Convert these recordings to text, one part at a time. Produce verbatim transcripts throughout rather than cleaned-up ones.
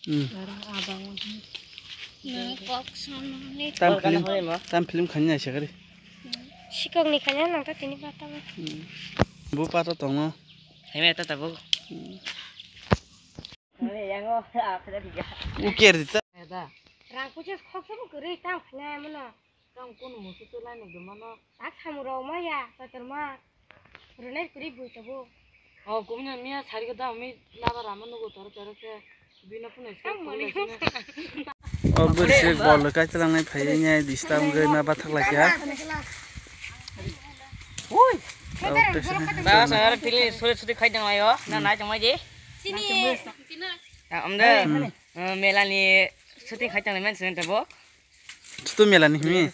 Hmm. Nwng kok samani. Tam film, tam film khani nai sakari. Sikok ni khani nang ta tini pata. Hmm. Bu pata tongo. Hai me ta ta bu. Hmm. Uker dita. Rang kuchis khok sabu kuri tam khani mono. Tang kunu musu tu lai nuk dumano. Tak samurok ma ya, tatar ma. Runai kuri bui tabo. Oh, kumna miya sari ko da mi laba rama nugo toro toro ke. Bina puno iska. Tang mali. O bwrwi se bol kai tlangnai phai nya disturb wngwi ma bathak lai kha. Ui. Ba sa ar pili sore sore khai dang ayo. Na nai tong mai di. Sini. Amda. Hmm. Melani shooting khai tang men sen tabo. Chutu mela ni himi.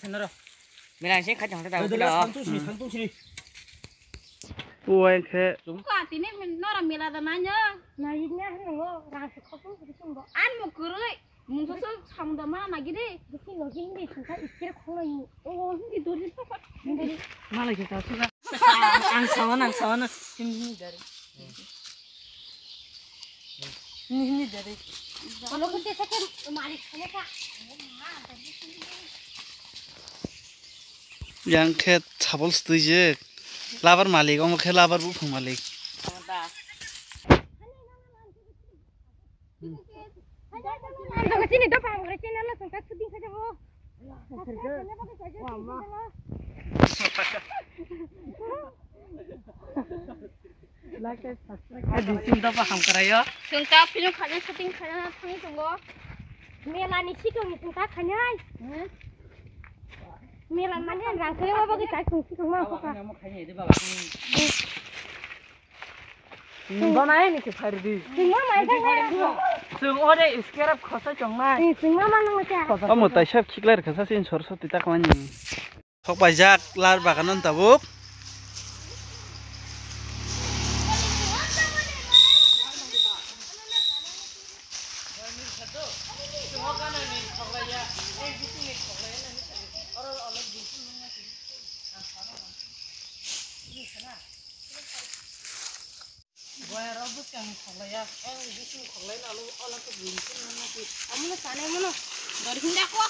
Mela ni sing khatung ta ulo. Uwa khe. Ko atini nora mela da manyo. Na yidnya hango rang se khosong se sing bo. An mo kurui. Mungso so samda ma na gidi. Bisi no hindi sing kha iskir kholo ni. O hindi dori papa. Hindi. Malai ke ta suga. Ang sawan ang sawan. Hindi dari. Yang khe sabol stui je. Labar malik, omo khe labar buphang malik. Chini dophang channel lo sungkha shooting khe jabo. Like and subscribe. Chwng ta film khaina shooting khaina thangwi tongo. Mela ni sikong ni chwng ta khainai. Mela mani rang khe ma bagwi chai chwng sikong ma kha. Bana ni ke phari di. Chwng ma mai thang. Chwng ore scarab khosa chongnai. Chwng ma ma nang cha. Omo taisa khiklai rwkha sa sin sor sor tita khlai ni. Thok paijak lar bagan no tabuk. Boyar o bwskang ni khoklai ya, ang bising khoklai na, alo, alo khe buini sini mana sih? Kamu na sana mana? Dari sini aku.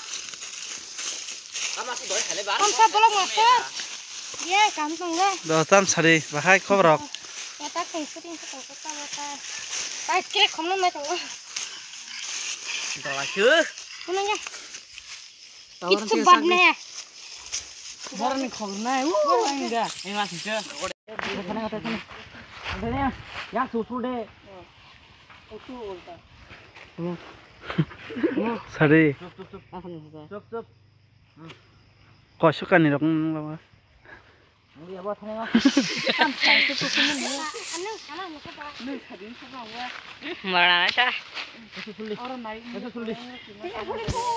Kamu masih boleh sana, Bang. Kamu sa bolong master. Ye, kamu tong le. Do tam sari, bahai khobrok. Ya tak tong sini, tong kota, kota. Pai kre khomno mai tong. Dola sih. Mana ya? Kichu bad ne. Borok ni khobor nai, u, ang ga. Ang la singsa. Khana kata khana. Ada ne, ya susu de. Sari. Chup, chup, chup. Chup, chup. Kosu kani rok nang lama.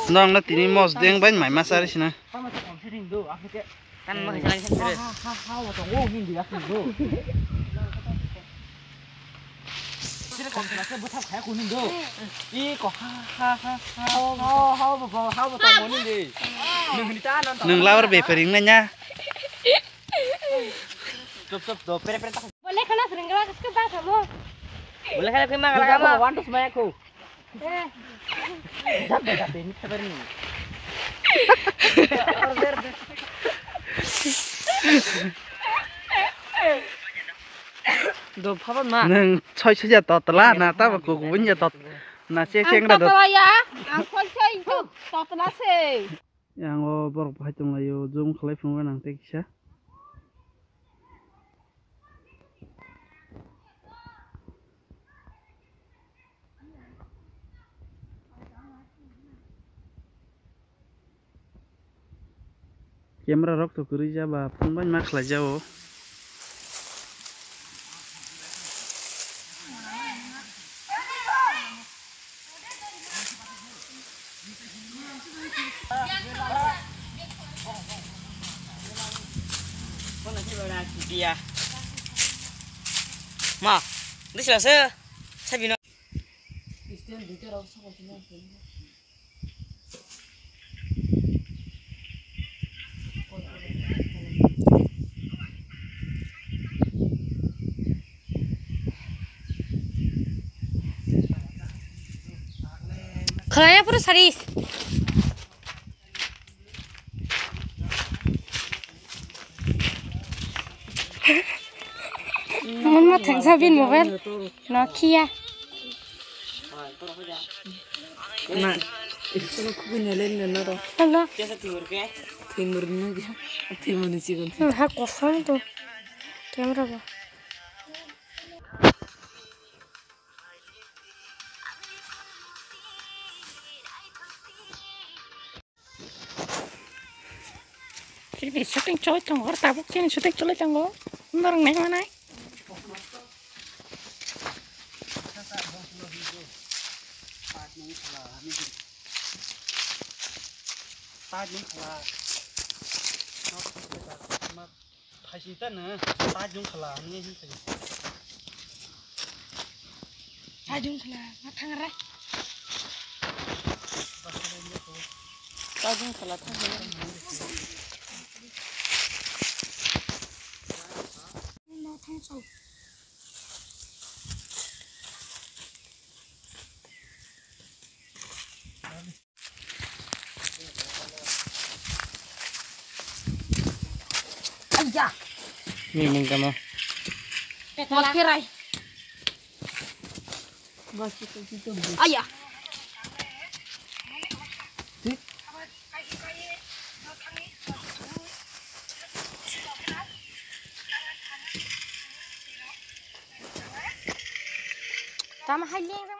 Nong na tini mos deng bai mai ma sari sina. Nung labar bepari nanya. Chup, chup, do, pere, pere, tak. Boleh kena sering kena ke bang kamu. Boleh kena ke mang. One to smile ko. Eh. Jab de, jab de, ni khabar ni. Do, phaba ma. Nung choi choi ya totla, na, ta ba ko ko ya tot. Na, che, che, ang totla ya, ang choi choi totla se. Yang o borok bahai tonglaio, zoom khlai phunukgo nang tei kisa. Camera rok to kwrwi ja ba phone bai ma khlai ja o. Ma, disa se, sabi no. Raya pura saris. Mon ma thangsa bin mobile. Nokia. Na, ito ko kukunya len na naro. Hello. Timur na dia. Timur ni sigon. Hmm, ha kosong to. Camera ba. Chini shooting choli tongo, tabuk chini shooting choli tongo. Norok nai manai. Phaising ta no, ta jung khala, ani hin phaising. Ta jung khala, ma thang re. Ta jung khala, thang re. Ma thang chau. Aiya. Ni mung kama. Makirai. Aiya. Tama hai leng.